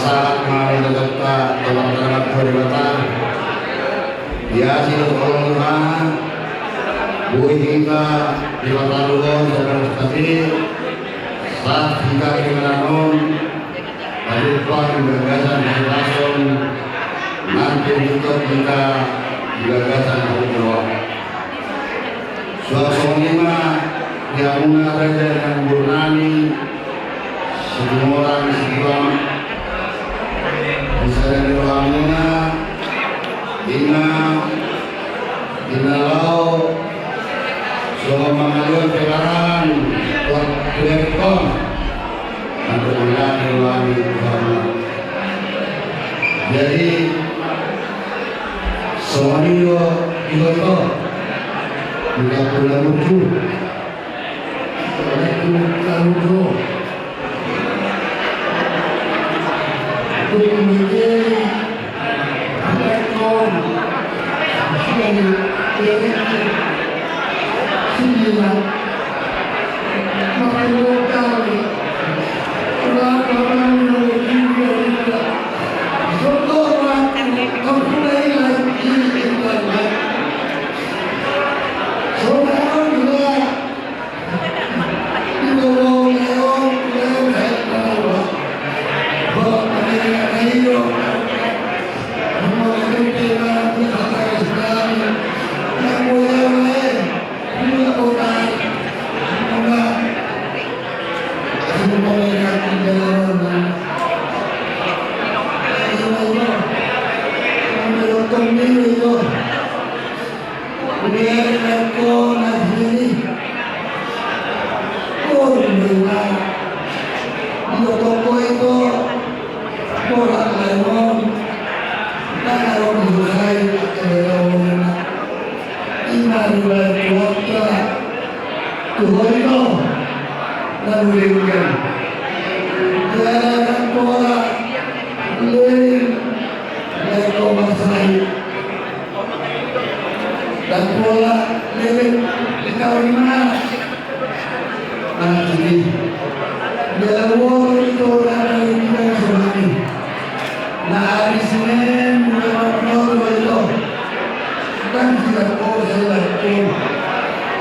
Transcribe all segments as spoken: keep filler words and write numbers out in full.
Sahat ma di hita, tolong tangan buat Debata. Ia sila tolong ma. Boi hita Debata dulu, saudara sekalian. Sahat hita di mana on. Tadi pagi gagasan di lason. Nanti ikut kita di gagasan hari kedua. Suang songon i ma di hamuna raja nang boru nami, Situmorang Situan. Di sada ni rohamuna, ima, ima laho songon mangaliat pegarangan, buat tuekon. Jadi songon i do, ito, ito. Tidak pula muncul. Tidak pula muncul. Tidak pula muncul. Dan pola leleng di kawan mana? Nah, jadi dalam waktu itu orang dari kita sebenarnya. Nah, di sini mulai waktu itu kan tidak mau saya lakukan.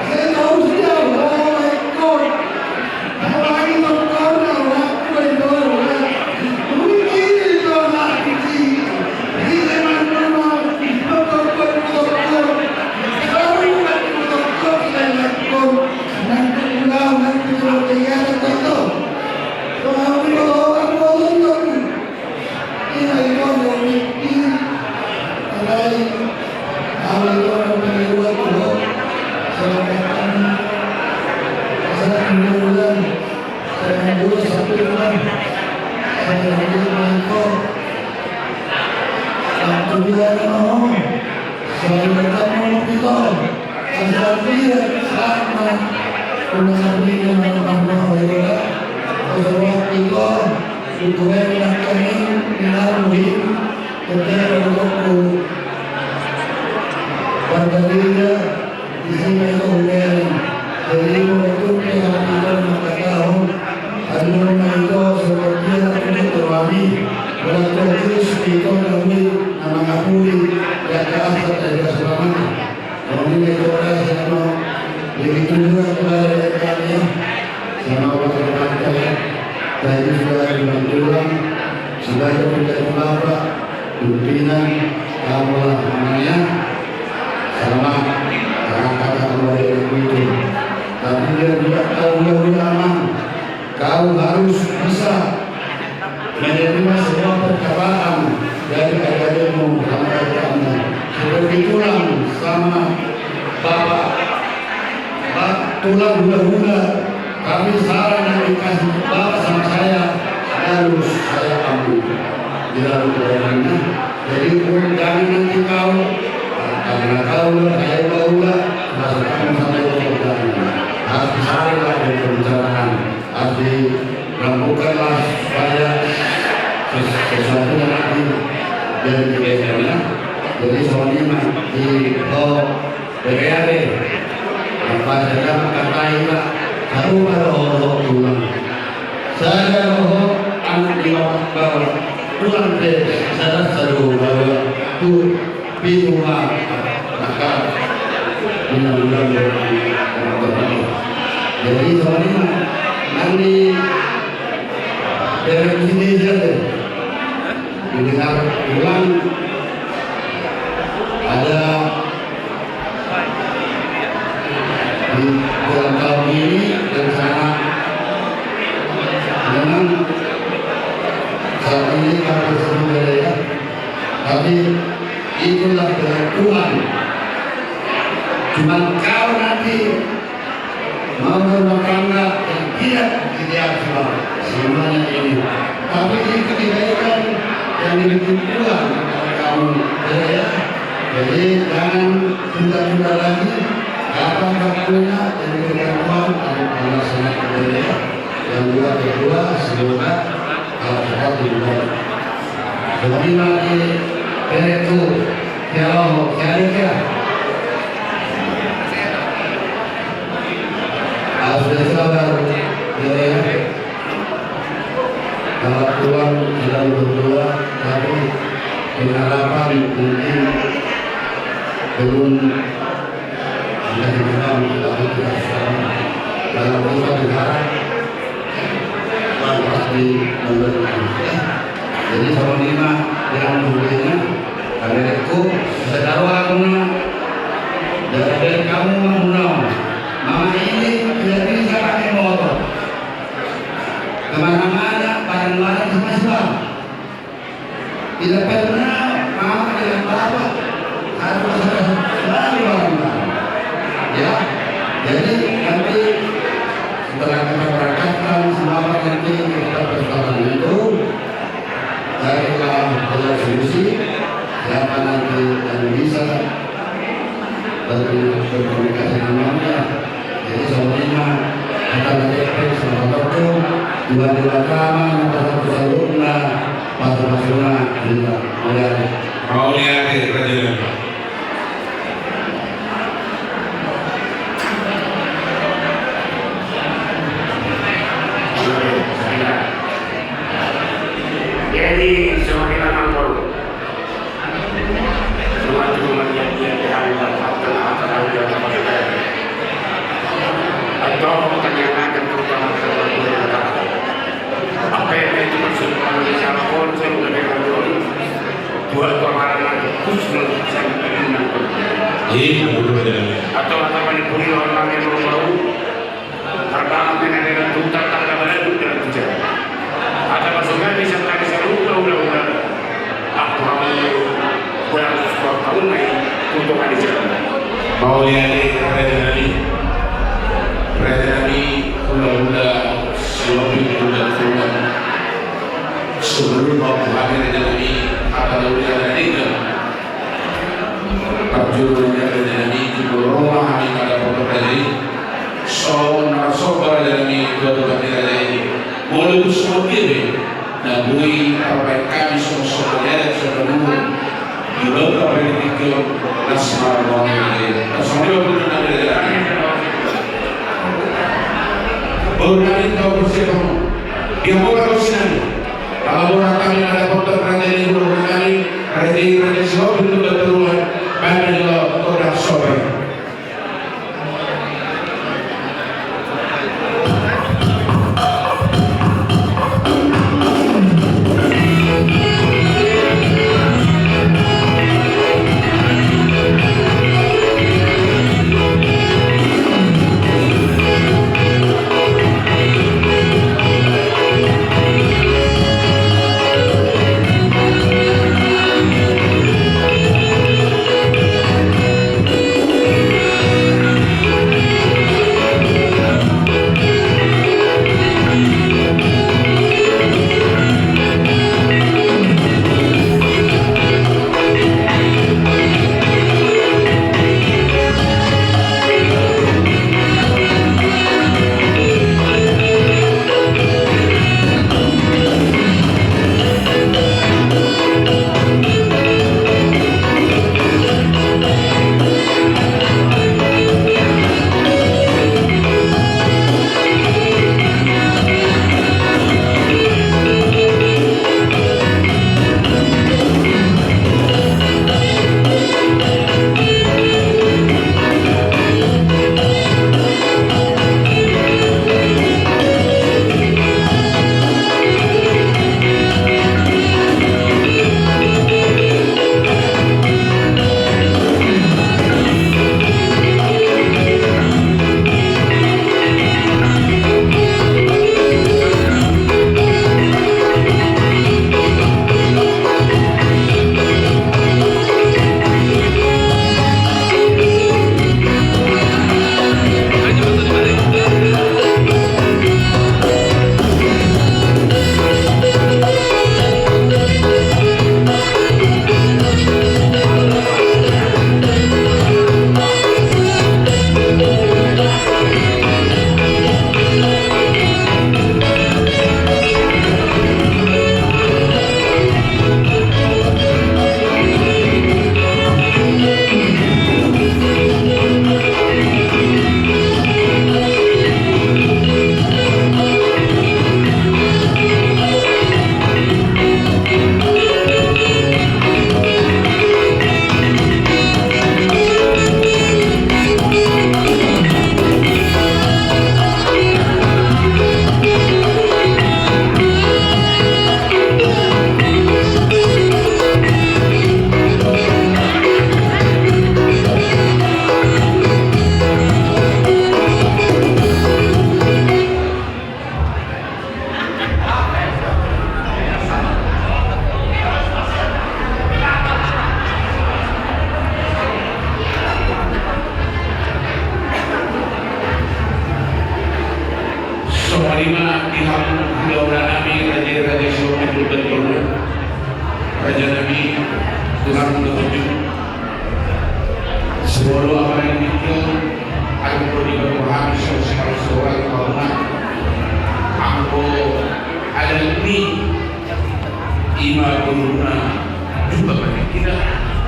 Saya tahu sejak awal itu. Di sini itu hujan. Jadi, molo tung pe hami ito mangkatahon, adong ma ito seperti na tung tu hami, molo tung terus ito na uli na mangapuli, ya, keasat dari asrama. Kami ito rasa no, begitu juga kepada kami, ya. Sama orang kata, ya. Tadi sudah dibantuan, sebagai pejabat bapak, pimpinan, kamu lah namanya. Sama, karena kata keluarga itu. Tapi dia juga tahu dia punya aman. Kau harus bisa menerima semua perkataan dari adik-adikmu, anak-anakmu. Seperti tulang sama bapak. Pak, tulang hula-hula, tapi saran yang dikasih Bapak sama saya, harus saya ambil di dalam keluarganya. Jadi, jangan nanti kau, karena kau udah, saya udah, udah, masuk kamu sama itu, jangan. Harus disaring lah dari pembicaraan, harus dirampungkan lah supaya ses-, sesuatu yang nanti jadi di, ya. Jadi, soalnya mah di, oh, Bere ate. Apa sada mangkatai ma, sarupa do ho dohot tulang. Sada do ho anak ni bapak, bapak. Tulang pe sada satu dua tu pitu ma maka undang-undang. Jadi soalnya nanti dari sini saja. Mendengar ulang ada di dalam tahun ini rencana memang saat ini kami sudah ya, tapi itulah pengakuan. Cuman kalau nanti mau berumah tangga yang tidak ideal semua, semuanya ini. Tapi itu kebaikan yang dibikin Tuhan kepada kamu, ya, ya. Jadi jangan tunda-tunda lagi. Kapan waktunya yang diberikan Tuhan, ayo kita laksanakan, ya. Yang dua kedua, semoga, eh, cepat lebih baik. Jadi nanti, eh, itu, ya, oh, jadi ya. Ah, sudah sabar, ya, ya. Kalau Tuhan sedang berdoa, tapi pengharapan mungkin belum bisa dipegang, tapi kita sedang dalam kita berharap, Tuhan pasti memberikan. Jadi, sama lima yang dulunya, kami itu sedang waktunya, dari kamu mau, mama ini tidak bisa pakai motor. Kemana-mana, bareng-bareng sama siapa? Tidak pernah mama dengan bapak harus selalu bareng-bareng. Ya, jadi nanti setelah kita berangkatkan semua nanti kita bersalam itu dari dalam solusi siapa nanti yang bisa berkomunikasi dengannya. Jadi, soalnya, kata lagi apa yang sama waktu, dua dua kama, apa satu salurna, pas masukna, juga, mauliate. Mauliate, Raja. Jadi, semakin lama, Iya, betul aja. Atau, atau mana pun orang yang mau Harbang dengan dengan tuntar tangga badan dan tunjar. Ada masuk kami serta di seluruh ulang-ulang. Aku mau pulang sesuatu tahun lagi untuk ada jalan. Mauliate, Raja nami. Raja nami, hula-hula, silopi, hula-hula. Sebelum mau kami, Raja nami, apa dulu yang ada di dalam? Parjolo ni Raja nami, jumolo roha hami mandapothon raja i. Songon na marsoba raja nami, dua dua ni raja i. Molo tu songon dia be na boi tarbaen hami songon soba ni adat, soba ni uhum. Di bawah apa yang dikira nas marmon. Songon dia be na raja nami. Baru nami tahu persiapan. Dia mau tahu sinami. Kalau orang kami ada potong raja ini, belum kami. Raja i, raja i, silopi tu Tuhan, baen ma jolo gondang soba i. Ima borumuna, jumpa ma di hita.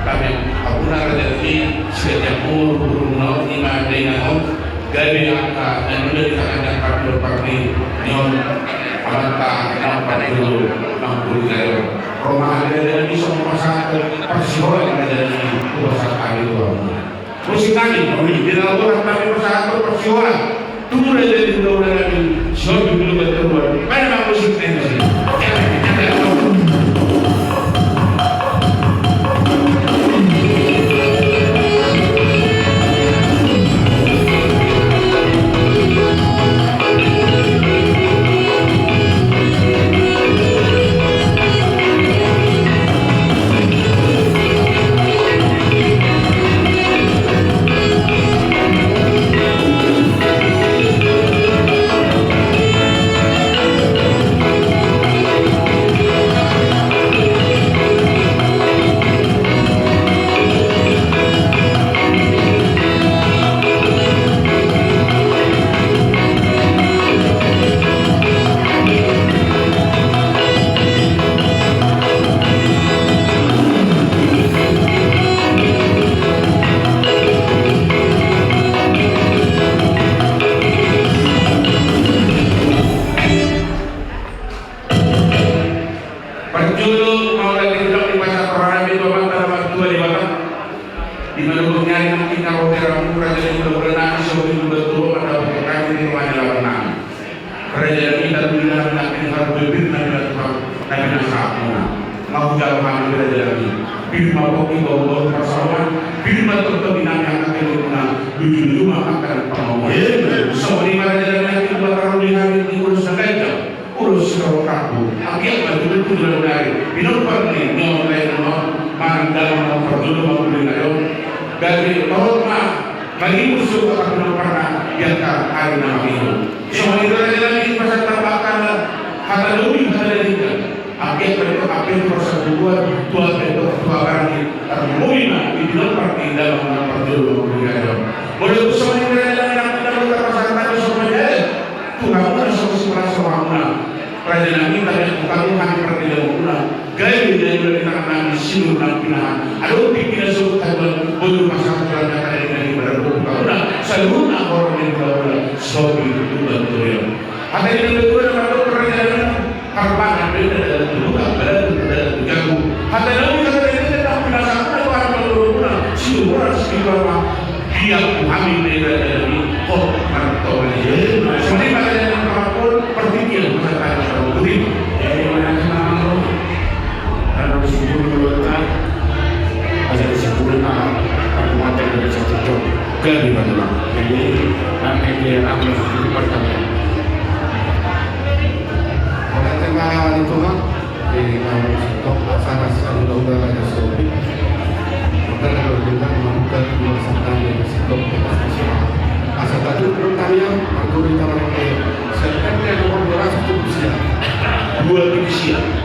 Hami, hamuna raja nami, siganjang umur borumuna on, ima dainang on. Gabe angka na nida di tangan ni angka pinompar ni on, amanta na opat pulu, na opat pulu jolo. Ro ma hami raja nami songon pasahathon parsihohoran raja nami, hupasahat hami tu hamu. Musik nami, oi, di na borat nami pasahathon parsihohoran tu raja ni hulahula nami, Sihombing Lumban Toruan. Baen ma musik nami. Parjolo mauliate hudok di pasahat roha nami tu Amanta na martua Debata. Di na dungkon ni ari nangkin na ro hami raja ni hulahula nami, Sihombing Lumban Toruan, mandapothon hami di tonga ni alaman nami. Raja nami, tarlumobi nangkin di harbue pir nami na tulang na pinasahatmuna. Nga hujalo hami raja nami. Pir ma pongki, bahulbahul parsaoran, pir ma tongtong di nami angka keluargamuna, lujuluju ma angka na pangomoan. Songon i ma raja nami, nangkin dua tarlumobi hami di ulos na ganjang. Ulos sitorop rambu, anggiat ma tutu di na ro nari, pinompar ni on, lae on, manang damang na parjolo mangulingari on. Gabe torop ma mangimus suhut angka pinomparna di angka ari na mangihut. Songon i do raja nami, pasahat hami angka hata lobi, hata na denggan. Anggiat ma tongtong ampe tu parsabubuan, tu ampe tu, tu habarni, tarlumobi ma di pinompar ni damang na parjolo mangulingari on. Molo songon i raja nami, nangkin na ro, pasahat hami songon i ma. Tu hamuna songon sipalas rohamuna. Raja nami, tangihon hamu hami parnidaonmuna. Gabe na niula ni tangan nami, sinur nang pinahan. Adong tingki na so hutahuton, boi do pasahaton hami hata na denggan i maradophon tu hamuna. Saluhutna horong ni hulahula, Sihombing Lumban Toruan. Hata ni natuatua na mandok raja nami. Parpangan do i na dalan tu buka, balatuk na dalan tu jabu. Hata na uli, hata na denggan, na pinasahatmuna tu hami parboruona, siumur siumur ma. Dia tu hami na ibadah ni, oh, martolak. Songon i ma raja nami, partingkian pasahat hami tu hita. Jadi, mana nama lo? Karena bersyukur dulu, kan? Ada bersyukur, nah, aku mati dari satu jam. Gabe ma tulang. Jadi, nanti dia, aku bersyukur pertama. Oke, terima kasih, Tuhan. Di na sitop, asa na sitop, udah, udah, udah, stop. Maka kalau kita membuka dua santana di sitop, kita sitop. Asa tadi pertanyaan, aku minta mereka. Siapa yang nomor dua ratus tujuh puluh sembilan? Dua tujuh sembilan.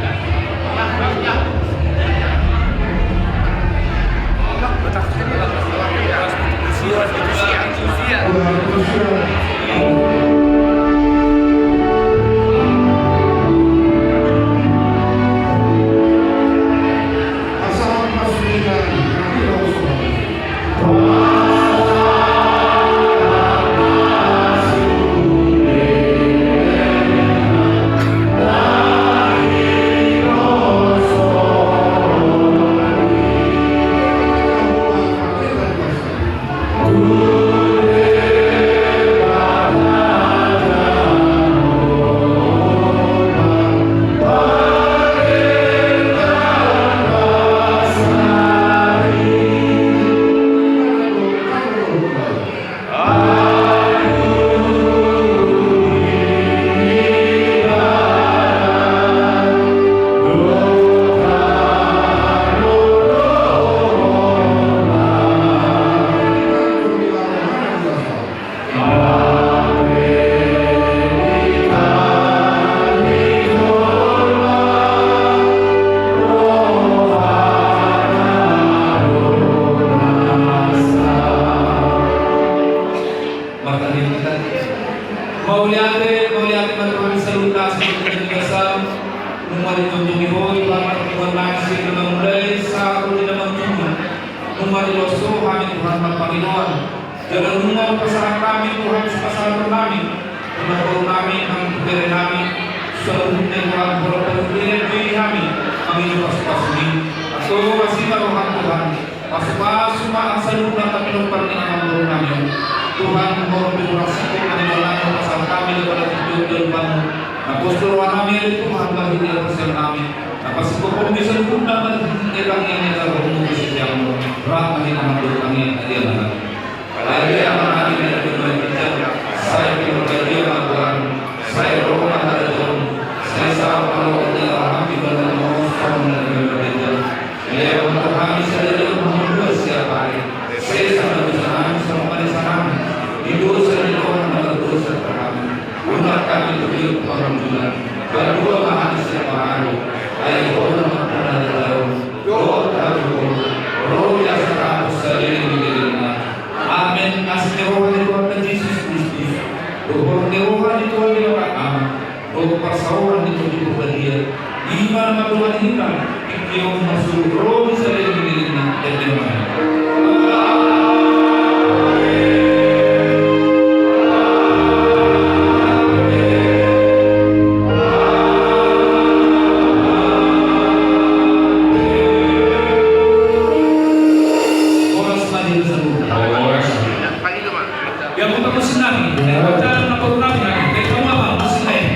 Nunga ditonjong Ho Tuhan, Tuhan nami sirna mulai sahat tu na manjunjung. Nunga diloas Ho hami Tuhan marpangidoan. Jala nunga hupasahat hami Tuhan sipasahaton nami tu na boru nami nang tu bere nami. Saluhutna Tuhan, holan paluhut ni bere hami mangido pasupasu-Mu. Antong asi ma rohaM Tuhan. Pasupasu ma saluhutna hami na pinompar ni amangboru nami on. Tuhan, molo pe hurang singkop pangidoan nami, pasahat hami do hata ni jolo-jolo bamu. Na pos do roha nami ale Tuhan, bagi dia persen nami. Na pasingkophon be saluhutna marhite tangiang ni anak rohamu, be setiamu. Rap ma hita mandok tangiang na dia nami. Alai dia ma hami na di banua ginjang, sai pinarbadia ma goarmu, sai ro ma harajaonmu, sai saut ma lomo ni roham di banua on songon na di banua ginjang. Lehon ma tu hami sadari on hangoluan siapari. Sesa ma dosa nami songon panesanami di dosa ni dongan na mardosa tu hami. Unang hami togihon tu pangunjunan. Palua ma hami sian pangago. Ai Ho do nampuna harajaon dohot hagogoon, ro di asa tapos saleleng ni lelengna. Amen. Asi ni roha ni Tuhanta Jesus Kristus, dohot holong ni roha ni Tuhanta Debata Ama, dohot parsaoran ni Tondi Porbadia, i ma na mandongani hita tingki on, marsuhur ro di saleleng ni lelengna. Amen. Horas ma di hita saluhutna. Ia, buka musik nami. Ia, buka nami, buka nami. Ia, buka musik nami.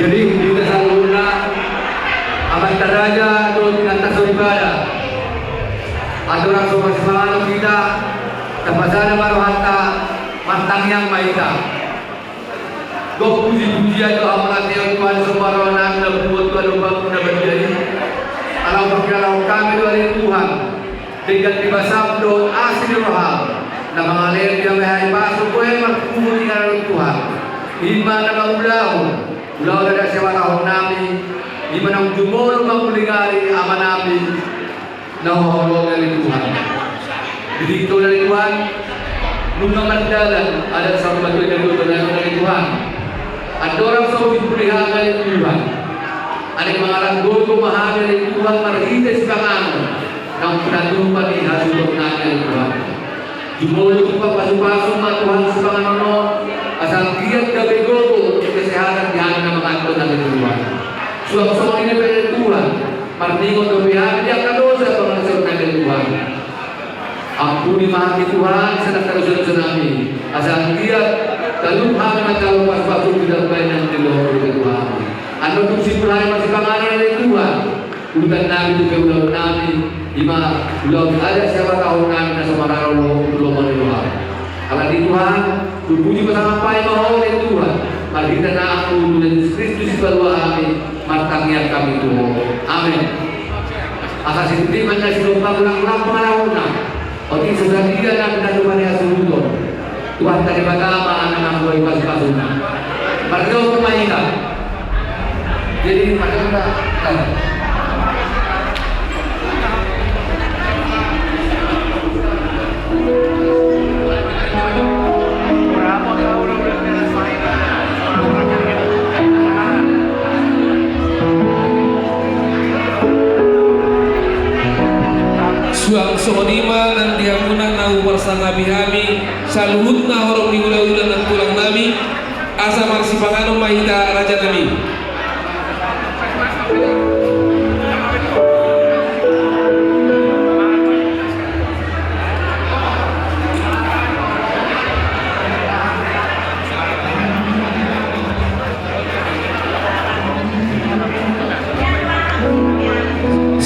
Jadi, di hita saluhutna, amanta raja dohot inanta soripada. Andorang so marsipanganon hita, tapasada ma rohanta, martangiang ma hita. Gok puji-pujian dohot hamauliateon tu Tuhan, so marroha nami na pungu tu adopanMu na badia i. Ala hupangkilala hami do ale Tuhan, denggan ni basaM dohot asi ni rohaM, na mangalehon di hami hahipason, boha marpungu di inganan on Tuhan. I ma na mangulahon ulaon adat sihabatahon nami, i ma naung jumolo mangulingari Ama nami na huhaholongi ale Tuhan. Di tingki on ale Tuhan, nunga mardalan adat saur matua i na dua tonai on ale Tuhan. Andorang so husimpuli hami ale Tuhan, alai mangalanggogo ma hami ale Tuhan marhite sipanganon naung pinatupa ni hasuhuton nami ale Tuhan. Jumolo tu pasupasu ma Tuhan sipanganon on, asa anggiat gabe gogo dohot kesehatan di hami na mangan on ale Tuhan. Suang songon i dope ale Tuhan, marningot dope hami di angka dosa pangalaosion nami ale Tuhan. Ampuni ma hami Tuhan sian angka dosa-dosa nami, asa anggiat talup hami manjalo pasupasu di dalan bahenan ni lomo dope Tuhan. Annon dung simpul hami marsipanganon ale Tuhan, urutan nami tu pe ulaon nami, i ma ulaon adat sihabatahon nami na so maralo tu lomo ni rohaM. Alani i Tuhan, hupuji pasangapai ma Ho ale Tuhan, marhite anakMu Jesus Kristus sipalua hami, martangiang hami tu Ho. Amen. Asa sititi ma na sidohot pangulahon pangalaona. Otik so sadia na pinatupa ni hasuhuton, Tuhanta Debata ma na mamboan pasupasuna. Mardomu ma hita. Jadi, mardomu ma. Suang songon i ma nang di hamuna na huparsangapi hami, saluhutna horong ni hula-hula nang tulang nami, asa marsipanganon ma hita raja nami.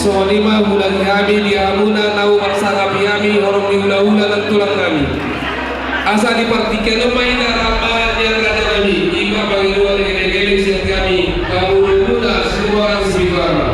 Songon i ma huulangi hami di hamuna na huparsangapi hami horong ni hula-hula nang tulang nami. Asa di partingkian on ma hita rap mangan raja nami, i ma pangidoan elek-elek sian hami, hamu dohot hamuna, Situmorang Sipitu Ama.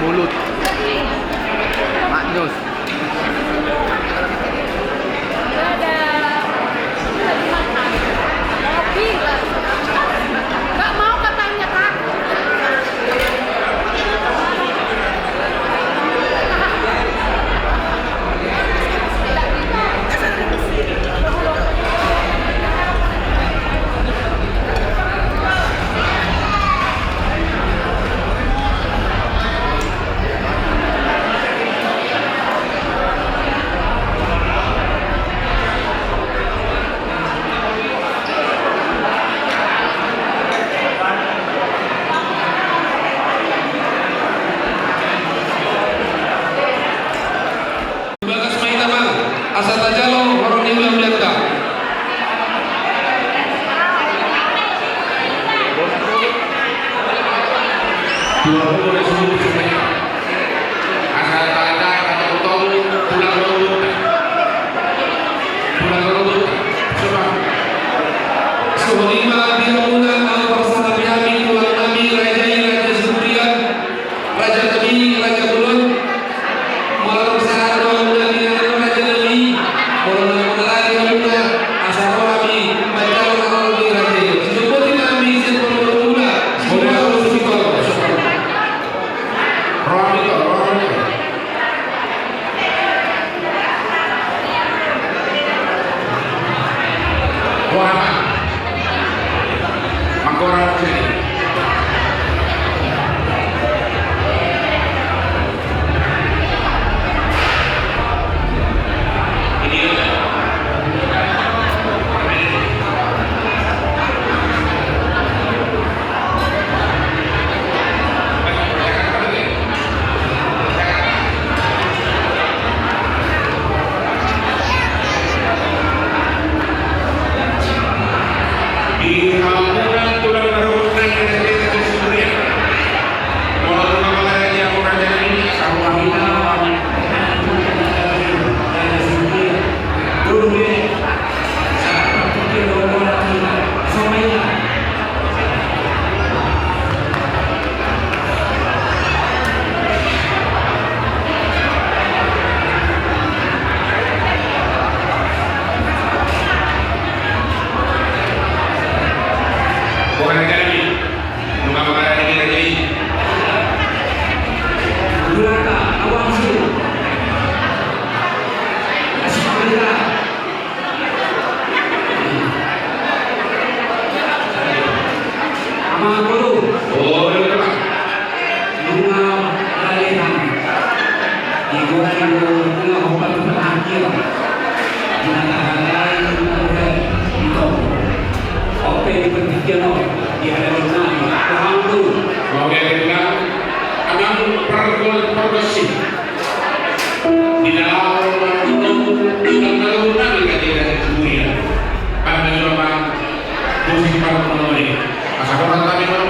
Mulut. Maknyus. Nggak mau katanya, Kak. Bagas ma hita, Amang, asa tajalo horong ni hulahulanta. Tulang Toru, asa tajae, asa tajae, tulang Toru. Tulang Toru. Suhut ma di hamuna, ahu pasahat hami, tulang nami, raja i, Raja Siburian. Raja nami, Raja Bolon. Molo sahat rohamuna di hamuna, raja nami, molo na mangala di hamuna, asa ro hami manjalo na ro di raja i. Sisombuti ma hami sian parboruonmuna. Sisombuti ma hami. Ro hami, ro hami. Ro hami. Mangkorang sini. Di hamuna tulang na ro nang di Raja Siburian. Molo tung mangala di hamuna, raja nami, asa ro hami. Amang boru. Nunga lalehan. Di gora i do nunga hombar tu akhir. Di na tahatai nunga lalehan. Ito. Ope di pertikian o. Di hadapan nami. Amang boru. Oke, kita. Amang pergol pergosip. Di na laho, di na laho nami kati dari Siburian. Pada jua, Bang, musik para penonton. Asa hormat kami para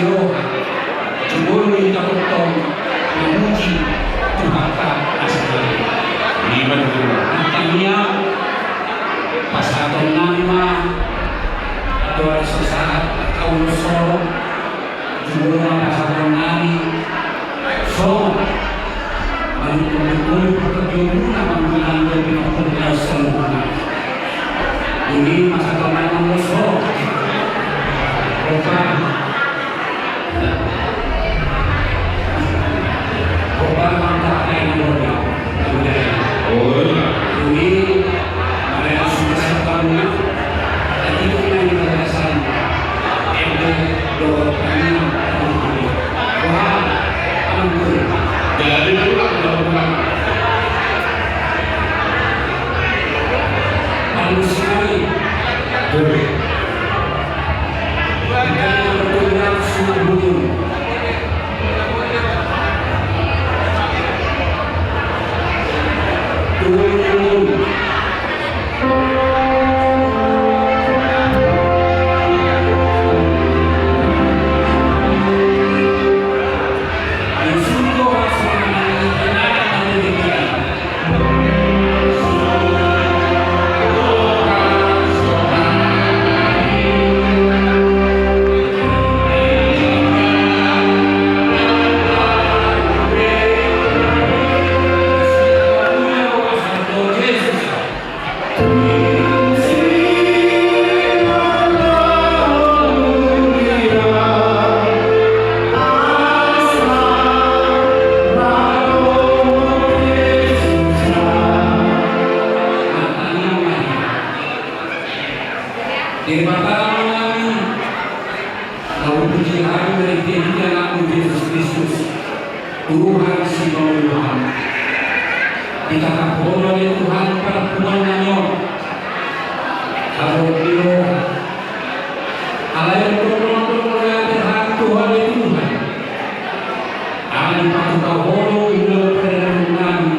Roha, jumolo hita tongtong memuji Tuhanta na sahali. Ima tutu. Martangiang, pasahaton nami ma, dohot sahat angka ulos holong, jumolo ma pasahaton nami, songon manungkun-nungkun partondion muna, manungkun-nungkun pinompar na saluhutna. Dung i masa tonang mangolu so. Opa. Opa mantap na ini. Oh, iya. Dung i, ada yang suka sama kamu, ya? Jadi, itu yang dikatakan. Ende, dohot, tangiang, dohot, tangiang. Wah, ampun. Jadi, ulang, ulang, ulang. Manusia ini. Jadi, kita yang bertindak sungguh-sungguh. Turun. Debata Amanami, na hupuji hami marhite-hite Anakmu Jesus Kristus, Tuhan sipamolohon. Ditatap Ho do ale Tuhan parpunguan nami on. Habot ni roha. Alai on do, on do, on do, on do, ale Tuhan. Ala dipatupa Ho do ulaon pardalanan nami,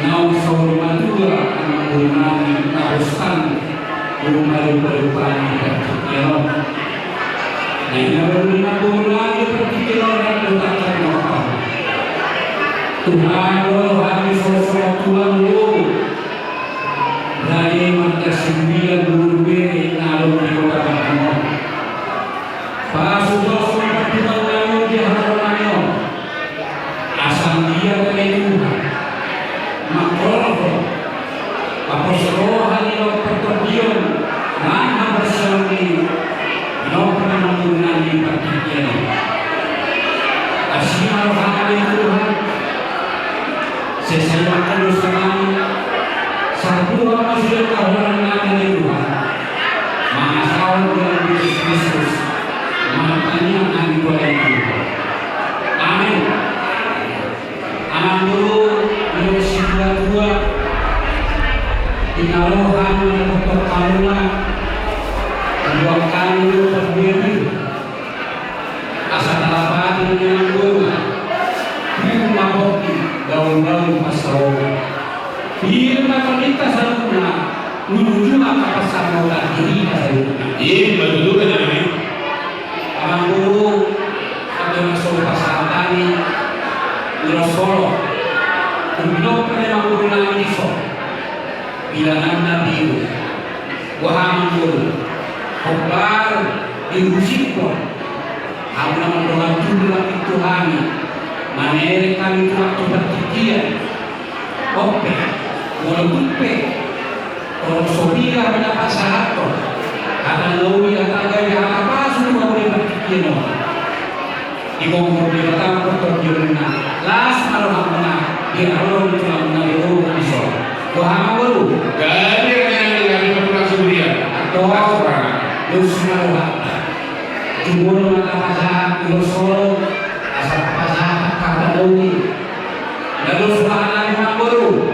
naung saur matua amangboru nami na hostan, rupa-rupa ni partingkian on. Na hinabaru ni amangboru nami partingkian on, rap do tangkas mangapal. Tuhan, molo hami so, so Tuhan, Ho. Rade marga Sibulian, boru bere na adong di Kota Bandung on. Pasu-pasu ma pardalanan nami on di haroro nami on. Asa anggiat ale Tuhan, mangkorhon, mangkorhon roha ni na partondion, nang haporseaon ni pinompar ni amangboru nami partingkian on. Asi ma roham ale Tuhan. Sesa ma angka dosa nami, sahat tu hamasoan ni haroro nami ale Tuhan. Mangasahon di dalan Jesus Kristus, martangiang hami tu ale Tuhan. Amen. Amangboru, di na situa-tua, di na ro hami mandapothon hamuna, mamboan hami do parbue-bue. Asa talapati ma amangboru, pir ma pongki, gaol-gaol pansalongan. Pir ma tondinta saluhutna, uju-uju ma angka pansamotan dirina saluhutna. Ima tutu, raja nami. Amangboru, anggo na so pasahat hami ulos holong tu pinompar ni amangboru nami dison. Bilanganna biu. Boha amangboru? Hombar diusikkon. Hamu na mardongan tubu nangkin tu hami, mamereng hami tu waktu partingkian. On pe, molo tung pe torop so piga hami na pasahathon hata na uli, hata gabe, hata pasu tu hamu di partingkian on. Digomgom Debata ma partondionna, las ma rohamuna di haroro ni tulang na boru dison. Boha amangboru? Gabe, gabe, gabe ma tulang Sibulian. Antong, las rohana. Dos ma rohanta. Jumolo ma tapasahat ulos holong, asa tapasahat angka hata na uli. Na dos roha nami amangboru.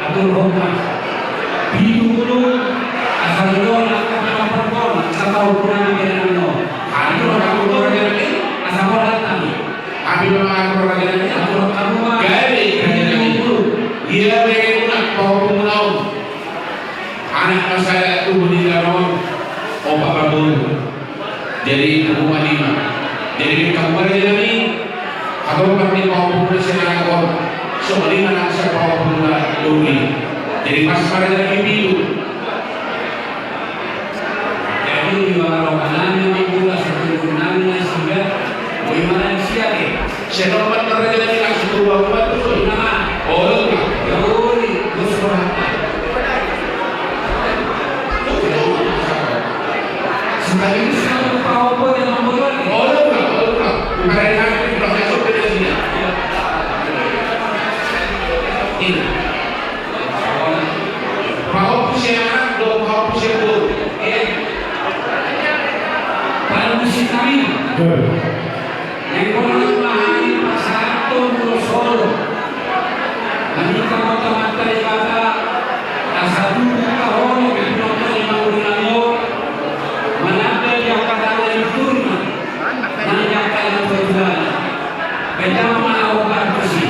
Atur homa. Pitu pulu, asa jolo na angka pinompar on, asa tau punani bere nami on. Atur homa, raja nami. Asa holan nami. Api ma atur, raja nami. Atur homa. Gabe, raja nami. Pitu pulu. Ia beremuna, pahomuna on. Anak na sada tubu di dalanan on, opat parboru. Jadi, punguan lima. Jadi, angka raja nami, angka pahompu ni sian anak on, songon i ma nang sian pahompu na doli. Jadi, pas ma raja nami pitu. Jadi, di bagasan roha nami, di bagasan tubuh nami, na sian, boi ma nang sian, eh. Sian on ma raja nami langsung tu rumah, tu rumah. Oh, ya, oi, terus rumah. Naeng bolas ma hami pasahathon ulos holong. Naeng hita ma tu Amanta Debata, asa tubu ma holong ni pinompar ni amangboru nami on, mananda di angka tangan ni turna, nang di angka na tuatulana. Bahen damang ma ahu, Pak Tusi.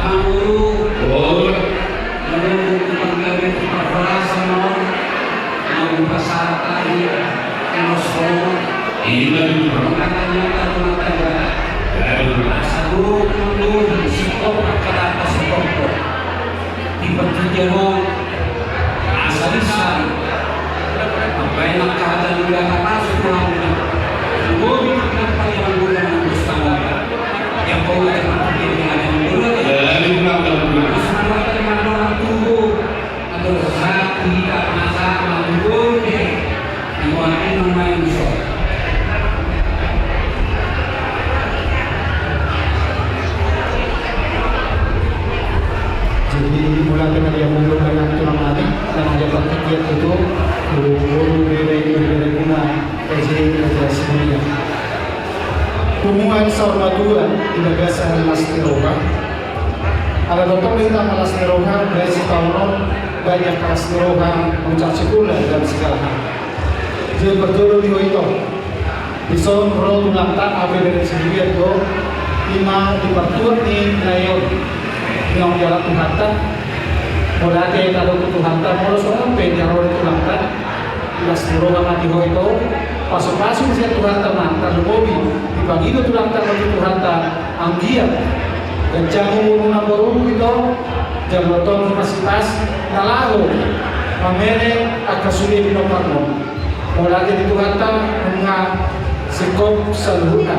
Amangboru, molo tung panggabean parhorasan on, molo pasahat hami ulos holong. Ima tutu. Mangkataion tu Amanta Debata. Asa dohot ma tutu singkop angka na singkop. Di partingkian on, asa bisa mambahen angka hata ni Debata masuk tu hamuna. Anggo di angka paliaran bulan anggo sangap. Yang Saur matua di bagasan las ni roha. Ala tongtong do hita las ni roha, baen sitaonon, baen angka las ni roha, ucap sikula dalam segala hal. Jadi parjolo di ho ito. Dison ro tulangta, ape bere sendirian do, ima di partuat ni lae on. Naung dialap Tuhanta. Mauliate tadok tu Tuhanta, molo songon pe dialap ni tulangta. Las ni roha ma di ho ito, pasupasu sian Tuhanta ma, tarlumobi, dipangido tulangta ma tu Tuhanta, anggiat ganjang umurmu namboru ito, jala tongtong masipas, na laho, mamele, angka sude pinomparmu. Mauliate di Tuhanta, nunga singkop saluhutna.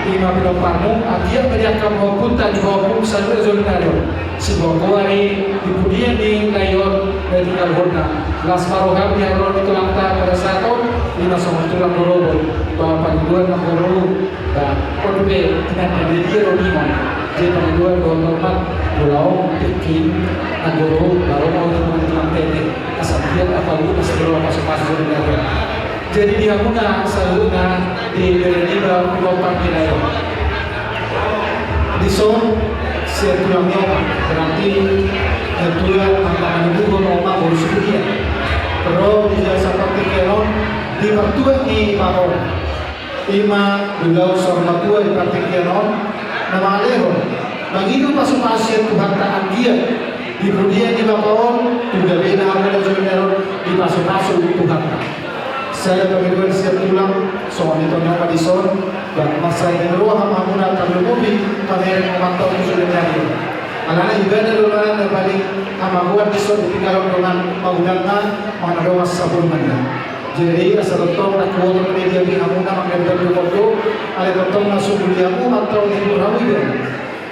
Ima pinomparmu, anggiat ma di angka pahompunta, di pahompu saluhutna jolma ni ari on. Siboan goar i di pudian ni lae on na tinggalhonna. Las ma roham di haroa ni tulangta pada saat on, ima songon tulang borobot, ba pangidoan na borou, ba on dope, tinanda dia do ningon. Jadi pangidoan dohot hormat, molo tingki na borou, ba ro ma ho tu tulang tete. Asa dia apa lu, asa dia pasupasu jolma ni ari on. Jadi di hamuna saluhutna di bere niba pinomparmuna i. Dison sian tulang ni oma, berarti tulang manang na manunggu ho, oma boru Sukuria. Ro di jasa partingkian on di partuat ni bapa on. Ima di ulaon saur matua di partingkian on, na mangalehon, mangido pasupasu sian Tuhanta anggiat di pudian ni bapa on, tu gabena hamuna jolma ni ari on, dipasupasu Tuhanta. Sada pangidoan sian tulang, songon i tong ni oma dison, ba mansai baen roha ma hamuna tarlumobi pamereng amanta on tu joloan ni ari on. Alana ibana do na paling hamagoan dison, ditinggalhon dongan magodangna, manang dongan sapulungna. Jadi asa tongtong na huboto ma di hamuna mangalehon dohot on, alai tongtong na sumuli hamu amanta on, hibur hamu ibana.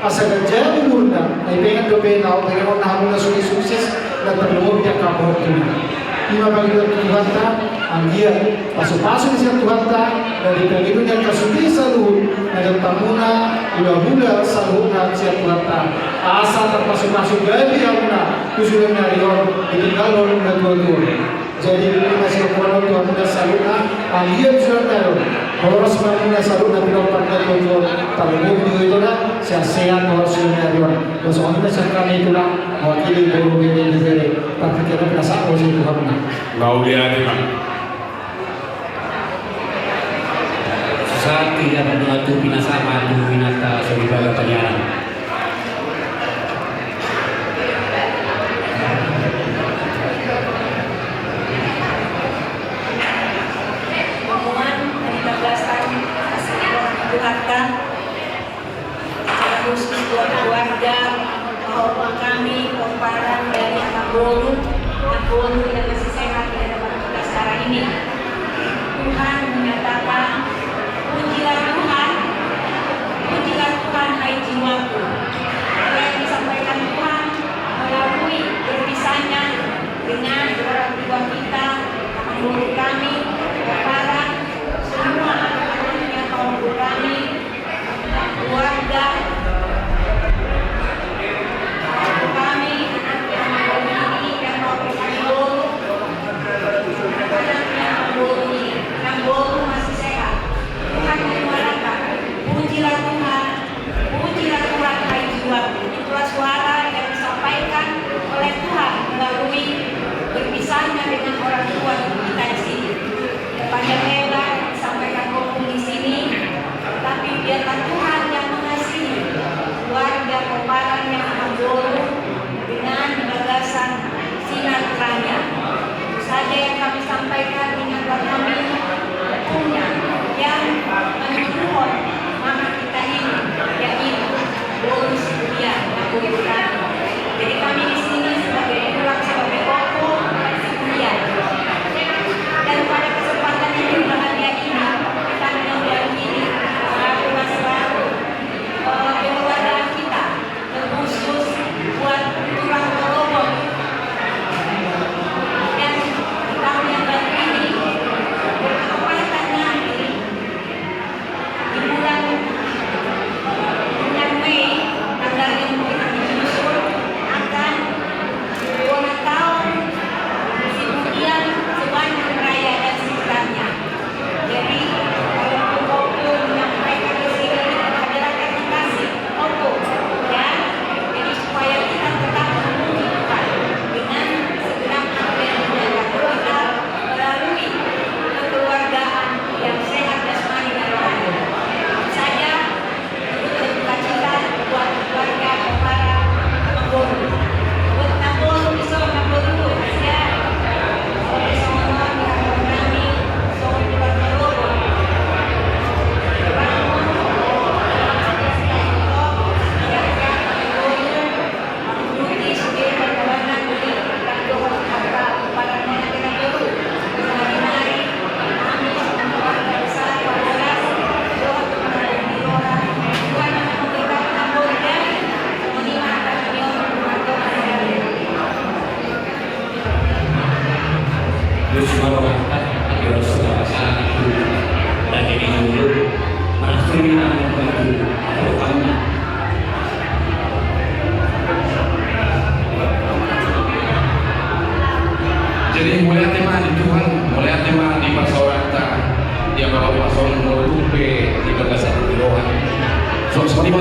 Asa ganjang umurna, ai baen dope na, baen ma hamuna sude sukses, na tarlumobi di angka pahompu. Ima pangidoan tu Tuhanta, anggiat pasupasu ni sian Tuhanta, na dipangido ni angka sude saluhut, na dipangido hamuna hulahula saluhutna sian Tuhanta. Asa tarpasupasu gabe hamuna tu joloan ni ari on, ditinggalhon natuatua. Jadi ima sian hami tu hamuna saluhutna, anggiat tu joloan ni ari on, horas ma hamuna saluhutna pinomparmuna tu joloan ni ari on, tarlumobi di ho ito da, sehat-sehat horas tu joloan ni ari on. Songon i ma sian hami tulang, mewakili boru, bere, bere, partingkian on, pinasahat ho tu hamuna. Mauliate ma. Sahat, ia, pinasahat ma tu inanta Soripada Paniaran. Rombongan dari bagasan, kasih Tuhanta, secara khusus buat keluarga, bahwa kami, pomparan dari Amangboru, Amangboru yang masih sehat di hadapan kita sekarang ini. Tuhan menyatakan, "Pujilah Tuhan, pujilah Tuhan, hai jiwaku." Apa yang disampaikan Tuhan melalui berpisahnya dengan orang tua kita, Amangboru kami, pomparan, semua anak-anaknya, Amangboru kami, keluarga, Amangboru kami, anak-anak Amangboru ini, yang mau kami boru, anak-anaknya Amangboru ini, Amangboru masih sehat.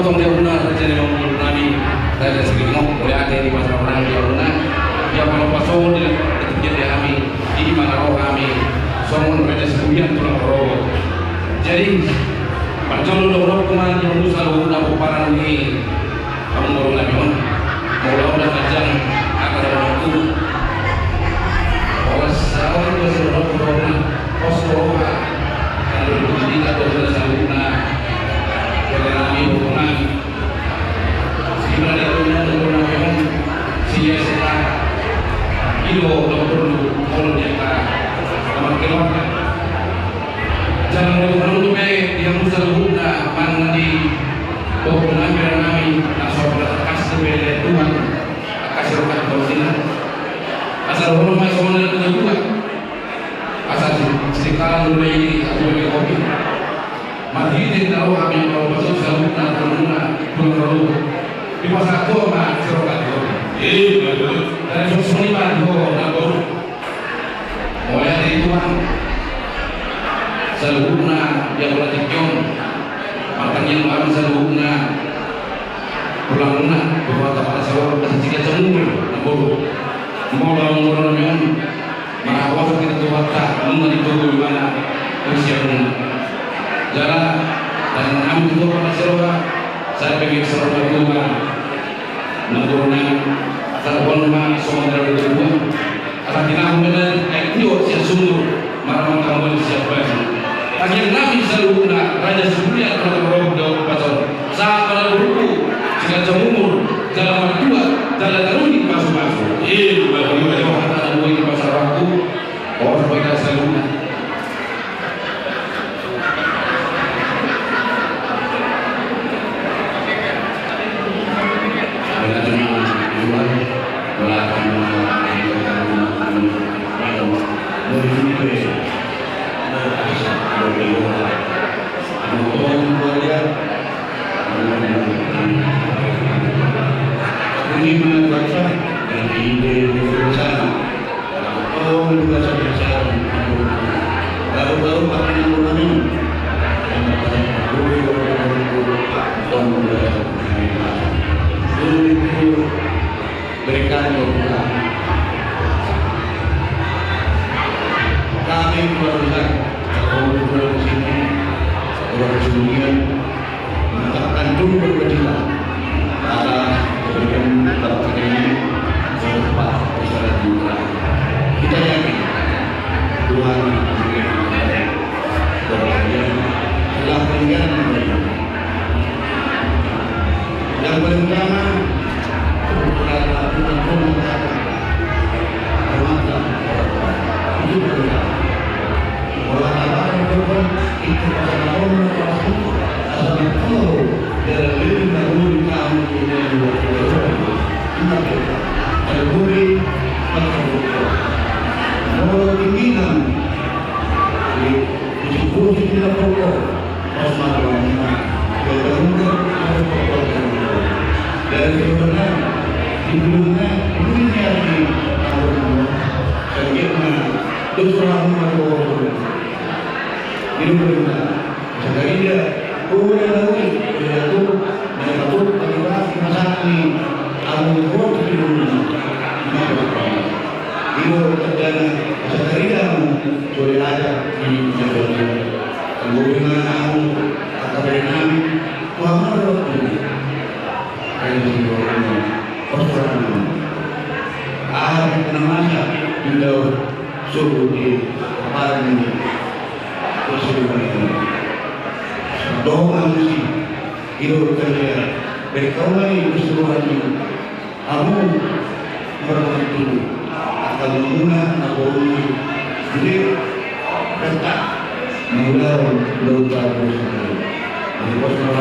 Songon dia muna raja ni amangboru nami, raja Sigilingot, mauliate di pasaran di amuna, di amang pasol di tinggi di hami, di mana roh hami, songon raja Sibulian tulang roro. Jadi, parjolo do rohangku ma di hamu saluhutna pomparan ni amangboru nami on. Molo au da panjang angka dohononku. Horas saon do saluhutna, pos do roha. Kalau di kita do saluhutna. Jadi nami pomparan. Sira di rumah rumah memang sia-sia. Ido dokter lu kalau dia tak sama keluarga. Jangan lupa untuk be dia musa luhutna mana di pokokna biar nami asal berkasih be Tuhan kasih rokat konsina. Asal rumah semua dari Tuhan. Asal si kalang dulu ini aku lebih kopi. Marhite na roha ni amangboru saluhutna tulang rorobot. Dipasahat ma sirokatku. Dari sosoni ma di ho na boru. Mauliate di Tuhan. Saluhutna di amangboru tingki on. Martangiang ma saluhutna. Tulangna, di kota Pasaor, kasih tiga cemur, na boru. Molo amangboru nami on. Maraposo kita tu wakta nunga ditogu imana usia nunga. Jala dan nami tu apa nasi roha saya pengen seru tua. Nunggu nang telepon ma songon dalam kedua. Akan dilakukan dan ayo sia sumur maramat kamu siap baju. Akhir nami saluhutna raja Sibulian kalau roh do pasal. Sahat ma na boruku, siganjang umur, jala martua, jala taruni pasu-pasu. Iya, betul. Jauh hata na boi di pasar aku, oh, sampai ka saluhutna. Berikan doa. Kami keluarga, keluarga di sini, keluarga Sibulian, mengucapkan turut berduka cita atas kejadian terjadi gempa besar di Ukraina. Kita yakin Tuhan memberikan yang terbaik buat kalian. Telah meninggal, yang paling utama, berdoa, berdoa, berdoa. Itu berdoa. Berdoa apa? Berdoa itu pada malam, asa berdoa dalam diri, dalam diri kamu ini. Ingat ya, ada budi, maka berdoa. Mau tinggi kamu. Di, di sepuluh, di sepuluh. Ido tandana, asa tarida hamu, sore aja, di jago. Anggo ima ahu, angka bere nami, tu hamu do tu. Kayu di bawah ini, kosoran ini. Aha di tengah masa, di daun, suruh di kepala ini. Kosoran ini. Doa mesti, ido kerja, berkawan ini, keseluruhan ini. Amu, marmantu, angka muna, angka boru, jadi, peta, mula, mula, mula, mula, mula, mula,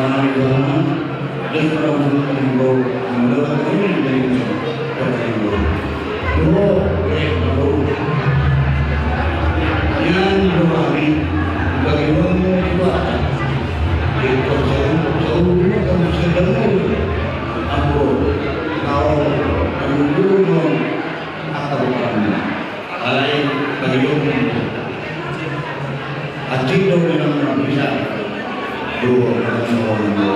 Anggo, nao, nunggurhon, angka bokarna. Alai, bagi dohot. Atik do memang bisa. Do, memang do.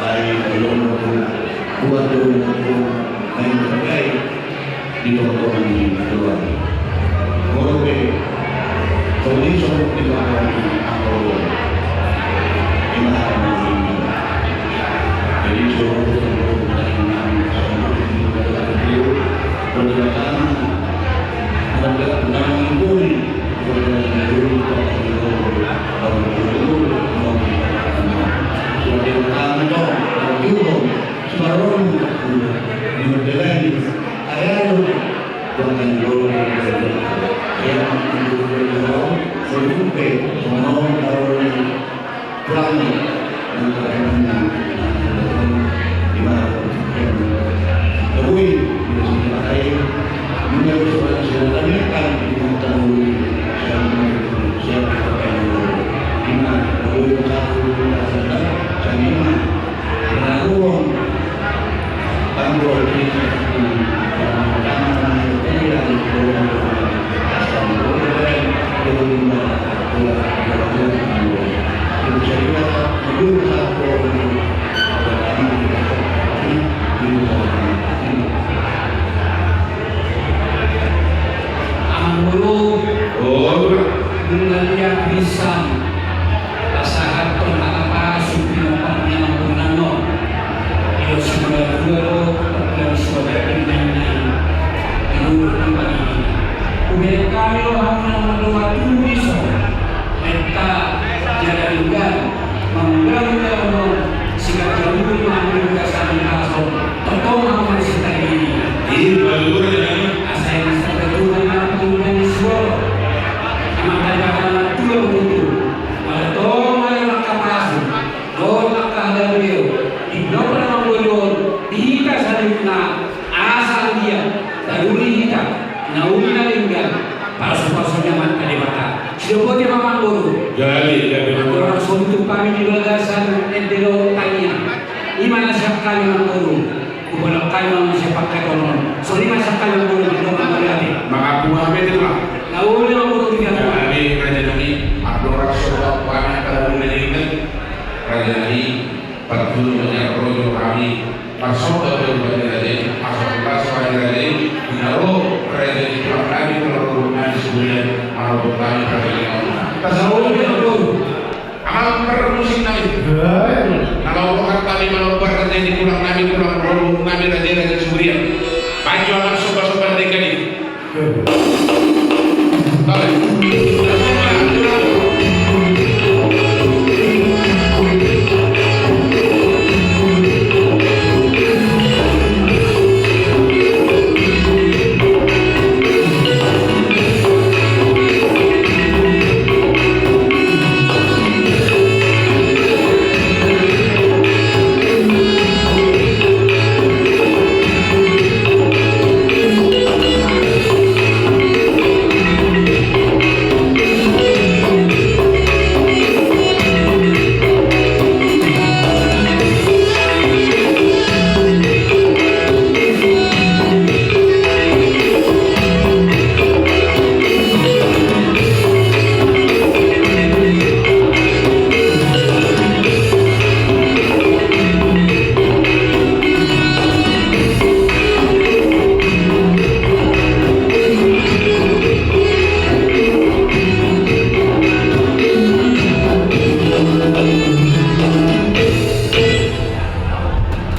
Ai, olo, buat do, main terkait di tonga-tonga ni keluarga. Molo pe, tolong di tonga-tonga ni angkoro. Ima, jadi, so, Amang boru, nunga liat bisa pasahathon hata pasu pinompar ni amang boru nami on. Di dos sibaga tua do, di dos sibaga pinggan ni guru ni panini. Hubereng hami do hamu na mandongani tubu dison. Menta jala denggan manggaru daun on, sikat jabu manggaru gasan paso. Tongtong hamu sitari ini. Iya, baru baru ya. Asa yang satu tu nama pengundang suara. Nama tanda nama tua begitu. Malatong malatong kapasu. Dohot angka hagabeon, di pinompar ni amang boru on, di hita saluhutna, asa anggiat tauli hita na uli na denggan, pasu-pasu ni Amanta Debata. Sidok boti ma amang boru. Jadi, jadi, amang boru. Orang sobi tu kami di bagasan ende dohot tangiang. Ima na siap hami amang boru. Hubolak hami ma sian pangkataion on. Songon i ma siap hami amang boru, mangapung hami tu ma. Na uli amang boru. Jadi, raja nami, andorang so boti hami angka na uli na denggan. Raja nami, parjolo ma nian ro jo hami marsomba tu raja i, asa tulang raja i, di na ro raja i, tulang nami, tulang boru nami, sude manopot hami raja i. Tasaur di na ro. Amang parmusik nami. Na laho roha hami manopot raja i, tulang nami, tulang boru nami, raja i, raja i sude. Baen jo amang somba-somba na denggan i.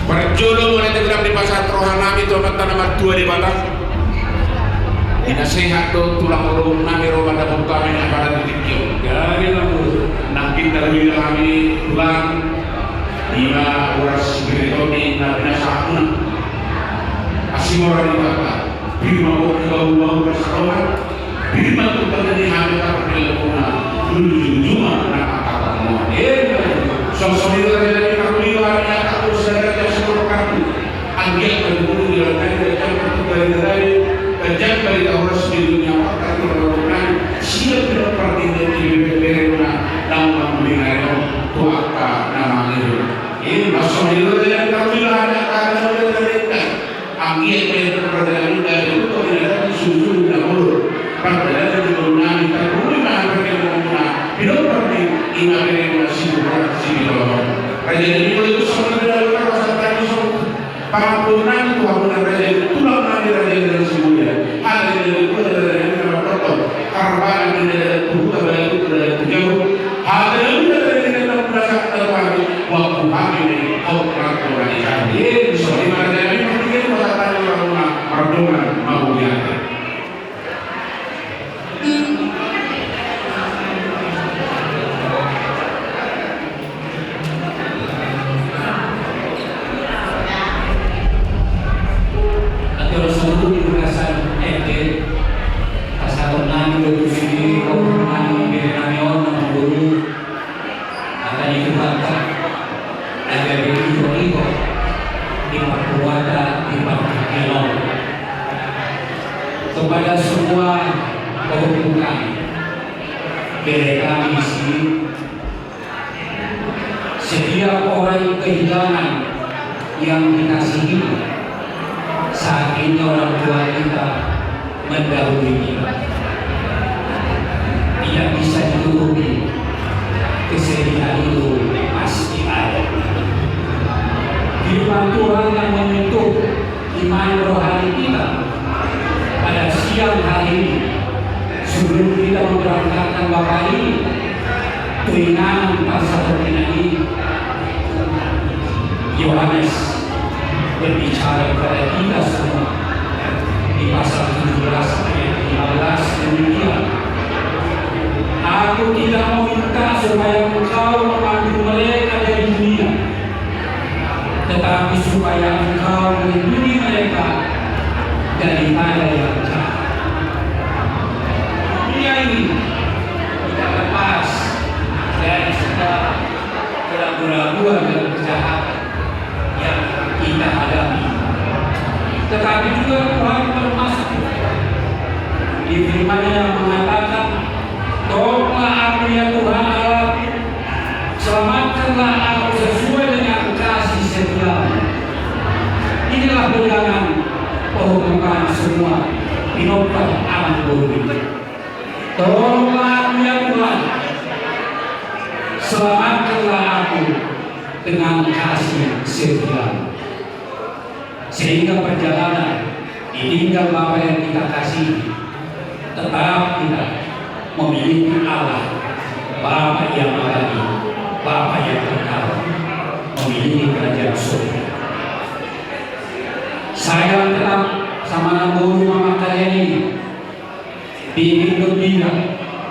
Parjolo mauliate godang dipasahat roha nami tu Amanta na martua Debata. Di na sehat do tulang boru nami ro mandapot hami na pada titik on. Jadi lalu. Nangkin tarlumobi hami tulang, ima horas bere nami na pinasahatmuna. Asi mora ni Debata. Pir ma gok ni bahu-bahu na saroha. Pir ma tungkang ni hami parpelekuna. Lujung juma na angka parmoan. Songon i do raja nami, tarlumobi hami angka horas bere nami. Anggiat berguru di dalam nami, ganjang berguru di dalam nami, ganjang berita horas di dunia, angka parpelekuna. Siap di dalam partinggian di bebek berena. Nang mangguling ayo tu angka na mangiru. Ima songon i do raja nami, tarlumobi hami angka horas bere nami. Anggiat pe pardalanan dari Tuhan yang datang susul na molo. Pardalanan di boru nami, tarlumobi ma partingkian muna. Pinompar ni ima bere muna siburan sibitolongan. Raja nami molo itu sama dengan Au mardomu di hami. Yesus, di mana dia ini, mungkin kota tadi orang rumah, mardomu, mau dia. Atur saluhut di bagasan ende, pasahaton nami do tusi, nami bere nami on, nami guru. Angka ni Tuhanta, na gabe iho-iho di parpunguanta di partingkian on. Kepada semua pahompu kami, bere kami di sini, setiap orang kehilangan yang dikasihinya, saat ini orang tua kita mendahului kita. Tidak bisa ditutupi, kesedihan itu pasti ada. Firman Tuhan yang menyentuh iman rohani kita pada siang hari ini, sebelum kita memberangkatkan Bapa ini, tu inganan pasal ini, Yohanes berbicara kepada kita semua di pasal tujuh belas ayat lima belas demikian, "Aku tidak meminta supaya engkau mengambil mereka dari dunia, tetapi supaya engkau melindungi mereka daripada yang jahat." Dunia ini tidak lepas dari segala keraguan-keraguan dan kejahatan yang kita hadapi. Tetapi juga Tuhan bermaksud di firman-Nya yang mengatakan, "Tolonglah aku, ya Tuhan Allah, selamatkanlah aku sesuai dengan kasih setia-Mu." Inilah pegangan pahompu kami semua, pinompar Amang Boru. Tolonglah aku, ya Tuhan, selamatkanlah aku dengan kasih setia-Mu. Sehingga perjalanan ditinggal Bapa yang kita kasihi, tetap kita memiliki Allah, Bapa yang abadi, Bapa yang kekal, memiliki kerajaan surga. Sayang tetap sama Amang Boru, Amang Kalian ini. Bikin gembira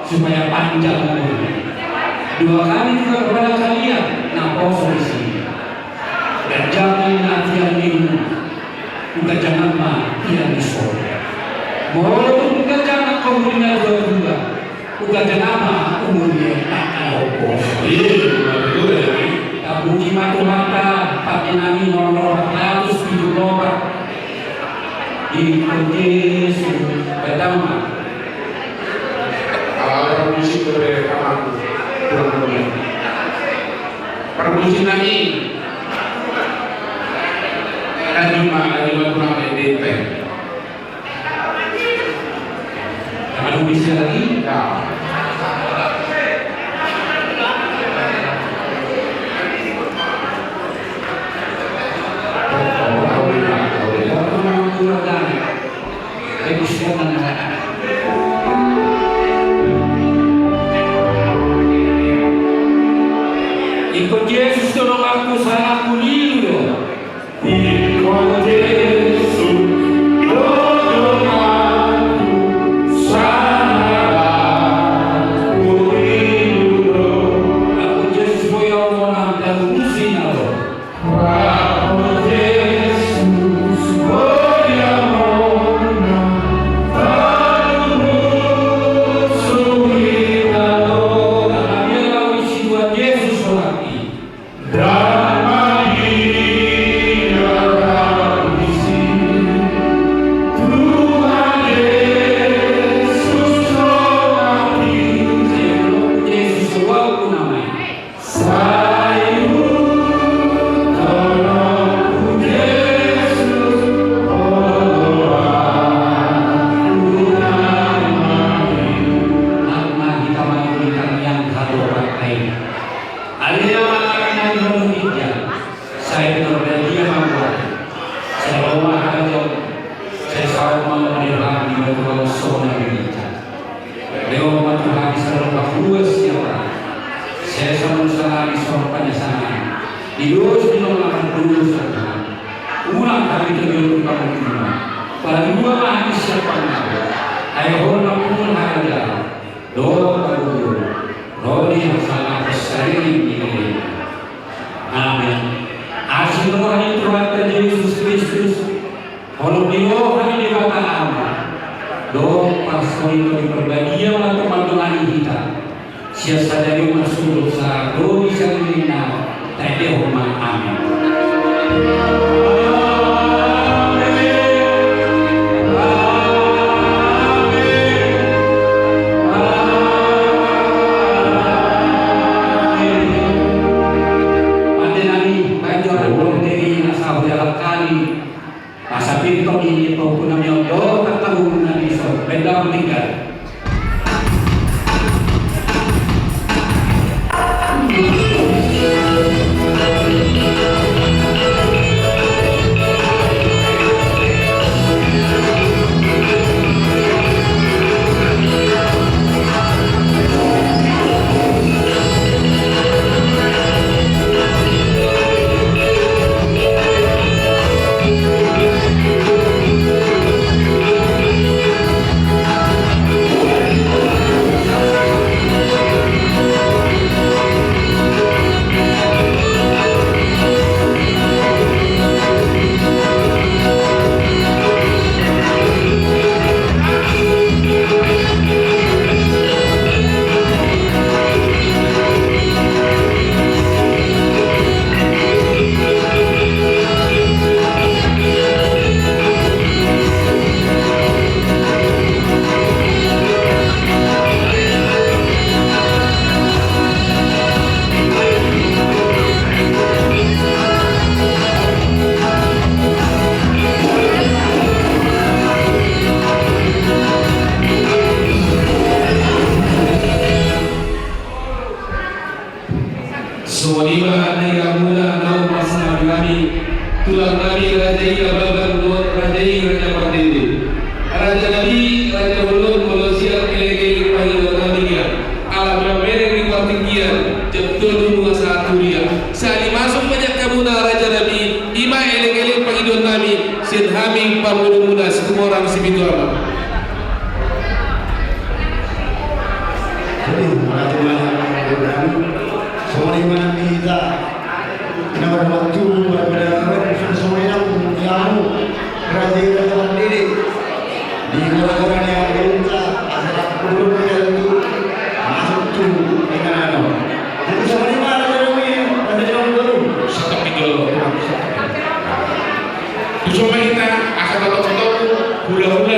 supaya panjang umurnya. Dua kali juga kepada kalian na poso di sini. Ganjang ma tiang ni umur, uga ganjang ma tiang ni sori. Molo tung ganjang ma umurna dua-dua, uga ganjang ma umurna na poso. Iya, betul ya. Tapuji ma Tuhanta, pake nami nomor empat ratus tujuh puluh empat. Ingkon Jesus, pertama. Ala parmusik dope amang, tulang dope. Parmusik nami. Lanjut ma, lanjut ma, tulang dope. Jangan lupa isi lagi. Ya. Ingkon Jesus dolok aku, salangku lilu do. Ingkon Jesus dolok aku, salangku lilu do. Aku Jesus boya monang dan musina do. Aku Jesus boya monang dan musina do. Karena dia lawan si Tuhan Jesus berarti. Ulang hami togihon tu pangunjunan. Palua ma hami sian pangago. Ai Ho ma pungu harajaon dohot panggogoon. Ro di hasangapon sariring ni lelengna. Amen. Asi ni roha ni Tuhanta Jesus Kristus, holong ni roha ni Debata Ama, dohot parsaoran ni Tondi Parbadia ma tumandongani hita sian sadari on marsuruh sahat tu sariringna. Taendehon ma. Amen. Pande nami, baen jo hami, pande nami, asa hujalang hami. Asa pintor ni pahompu nami on dohot angka boru nami dison, baen damang tinggal. Songon i ma na hira mula naung marsangapi hami, tulang nami Raja i Ababan dohot Raja i Raja Pardede. Raja nami, raja bolon, molo sian elekelek pangidoan nami nian, ala memang mereng di partingkian, jam tolu nunga sahat huria. Sahali masuk ma di angka muna raja nami, i ma elekelek pangidoan nami sian hami pangulu muna Situmorang Sipitu Ama. Jadi, mengatakan, songon i ma nang hita. Ina marwaktu, marwaktu, songon i nang di hamu, raja i Raja Pardede. Di gora-gora ni angka unta, asa rap ulun ni dalam tu, masuk tu, dengan anu. Jadi songon i ma raja nami, raja nami dulu. Santap di jolo. Tuson ma hita, asa totop-totop, hula-hula,